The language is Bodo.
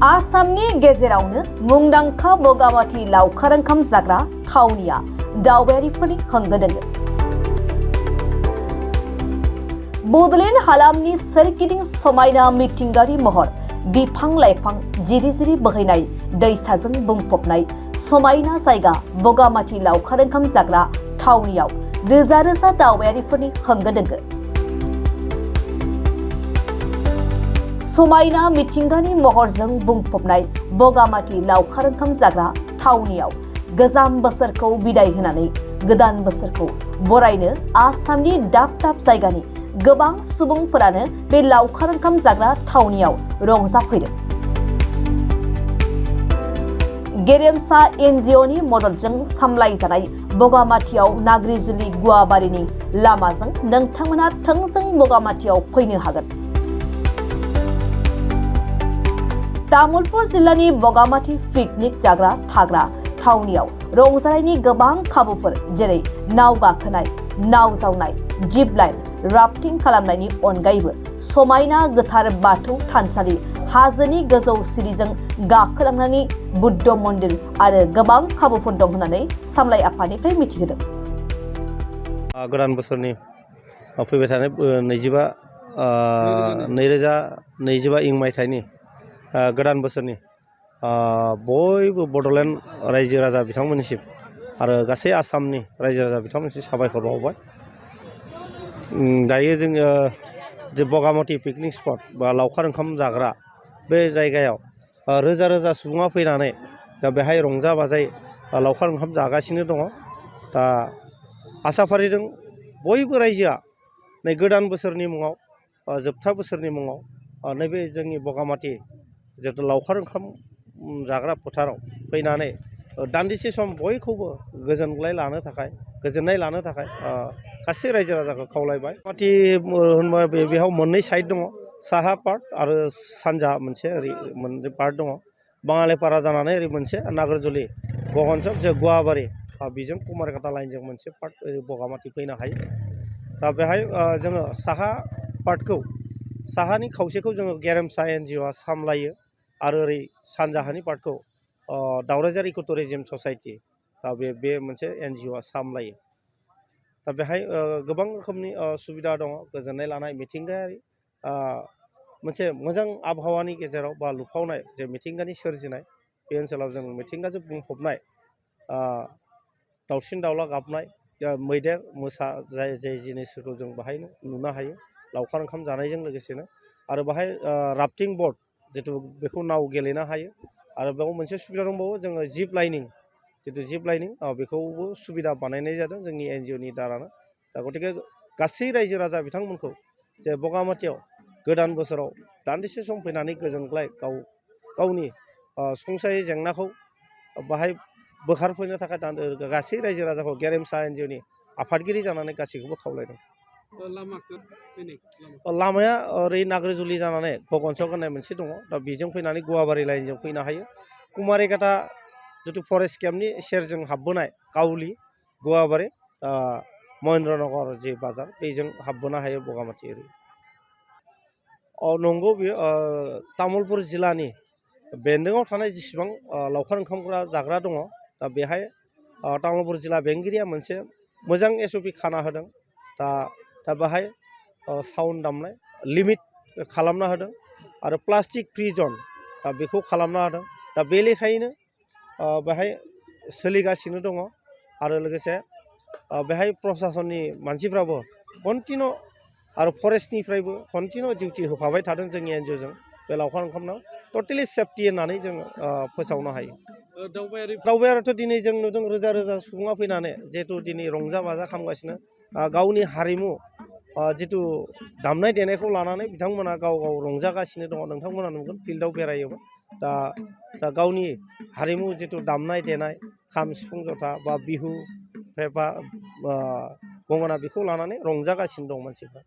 आसामनि गेजेरावनो मुंदांखा बगामाथि लावखार ओंखाम जाग्रा थावनिया दावबायारिफोरनि होंगो दोंगो। बड'लेण्ड हालामनि सोरगिदिं समायना मिथिंगायारि महर, बिफां लाइफां जिरि जिरि बोहैनाय दैसाजों बुंफबनाय समायना जायगा बगामाथि लावखार ओंखाम जाग्रा थावनियाव रोजा रोजा दावबायारिफोरनि होंगो दोंगो। समायना मिथिंगानि महरजों बुंफबनाय बगामाथि लावखार ओंखाम जाग्रा थावनियाव गोजाम बोसोरखौ बिदाय होनानै गोदान बोसोरखौ बरायनो आसामनि दाब दाब जायगानि गोबां सुबुंफोरानो बे लावखार ओंखाम जाग्रा थावनियाव रंजाफैदों। गेरेमसा एनजिअनि मददजों सामलायजानाय बगामाथियाव नाग्रिजुलि गुवाबारिनि लामाजों नोंथांमोना थोंजों बगामाथियाव फैनो हागोन। तामुलपुर जिल्लानि बगामाथि पिकनिक जाग्रा थाग्रा थावनियाव रंजानायनि गोबां खाबुफोर जेरै नाव गाखोनाय, नाव जावनाय, जिप लाइन, राफ्टिं खालामनायनि अनगायैबो समायना गोथार बाथौ थानसालि, हाजोनि गोजौ सिरिजों गाखोलांनानै बुद्ध मन्दिर आरो गोबां खाबुफोर दं होननानै सामलाय आफादनिफ्राय मिथिहोदों। गोदान बोसोरनि फैबाय थानाय 2025 इं मायथाइनि गोदान बोसोरनि बयबो बड'लेण्ड रायजो राजा बिथांमोननिसिम आरो गासै आसामनि रायजो राजा बिथांमोननिसिम साबायखर बावबाय। दायो जोङो जे बगामाथि पिकनिक स्पट बा लावखार ओंखाम जाग्रा बे जायगायाव रोजा रोजा सुबुङा फैनानै दा बेहाय रंजा बाजायै लावखार ओंखाम जागासिनो दङ। दा आसा फारिदों बयबो रायजोआ नै गोदान बोसोरनि मुङाव जोबथा बोसोरनि मुङाव नैबे जोंनि बगामाथि जिहेतु लावखार ओंखाम जाग्रा फोथाराव फैनानै दान्दिसे सम बयखौबो गोजोननाय लानो थाखाय गासै रायजो राजाखौ खावलायबाय। बगामाथि होनबा बेयाव मोननै साइड दङ, साहा पार्ट आरो सानजा मोनसे ओरै मोनसे पार्ट दङ। बाङालिपारा जानानै ओरै मोनसे नाग्रिजुलि गगनचक जे गुवाबारि बेजों कुमारिघाटा लाइनजों मोनसे पार्ट ओरै बगामाथि फैनो हायो। दा बेहाय जोङो साहा पार्टखौ साहानि खावसेखौ जोङो गेरेमसा एनजिअआ सामलायो आरो ओरै सानजाहानि पार्टखौ दावराइझार इक' टुरिजम ससाइटि दा बे मोनसे एनजिअआ सामलायो। दा बेहाय गोबां रोखोमनि सुबिदा दङ, गोजोननाय लानाय मिथिंगायारि मोनसे मोजां आबहावानि गेजेराव बा लुफावनाय जे मिथिंगानि सोरजिनाय बे ओनसोलाव जों मिथिंगाजों बुंफबनाय दाउसिन दाउला गाबनाय, मैदेर मोसा जाय जिनिसफोरखौ जों बाहायनो नुनो हायो लावखार ओंखाम जानायजों लोगोसेनो। आरो बाहाय राफ्टिं बर्ड जिथु बेखौ नाव गेलेनो हायो आरो बेयाव मोनसे सुबिदा दंबावो, जोङो जिप लाइनिं बेखौबो सुबिदा बानायनाय जादों जोंनि एनजिअनि दारानो। दा गतिके गासै रायजो राजा बिथांमोनखौ जे बगामाथियाव गोदान बोसोराव दान्दिसे सम फैनानै गोजोनग्लाय गावनि संसारि जेंनाखौ बाहाय बोखारफैनो थाखाय गासै रायजो राजाखौ गेरेमसा एनजिअनि आफादगिरि जानानै गासैखौबो खावलायदों। लामाया ओरै नाग्रिजुलि जानानै गगनचक होननाय मोनसे दङ, दा बेजों फैनानै गुवाबारि लाइनजों फैनो हायो। कुमारिघाटा जिथु फरेस्ट केम्पनि सेरजों हाबबोनाय काउलि गुवाबारि महेन्द्रनगर जे बाजार बेजों हाबबोनो हायो बगामाथि ओरै। नंगौ बेयो तामुलपुर जिल्लानि बेन्दोङाव थानाय जेसेबां लावखार ओंखाम जाग्रा दङ, दा बेहाय तामुलपुर जिल्ला बेंगिरिया मोनसे मोजां SOP खाना होदों। दा बेहाय साउन्ड दामनाय लिमिट खालामना होदों आरो प्लास्टिक फ्रि जन बेखौ खालामना होदों। दा बे लेखायैनो बेहाय सोलिगासिनो दङ आरो लोगोसे बेहाय प्रसासननि मानसिफ्राबो कन्टिनिउ आरो फरेस्टनिफ्रायबो कन्टिनिउ डिउटि होफाबाय थादों जोंनि एनजिअजों। बे लावखार ओंखामनाव टटेलि सेफटि होननानै जोङो फोसावनो हायो। दावबायारिथ' दिनै जों नुदों रोजा रोजा सुबुङा फैनानै जिहेतु दिनै रंजा बाजा खालामगासिनो गावनि हारिमु जिथु दामनाय देनायखौ लानानै बिथांमोना गाव रंजागासिनो दङ। नोंथांमोना नुगोन फिल्डआव बेरायोबा दा गावनि हारिमु जिथु दामनाय देनाय खाम सिफुं जथा बा बिहु पेपा गंगोना बेखौ लानानै रंजागासिनो दं मानसिफ्रा।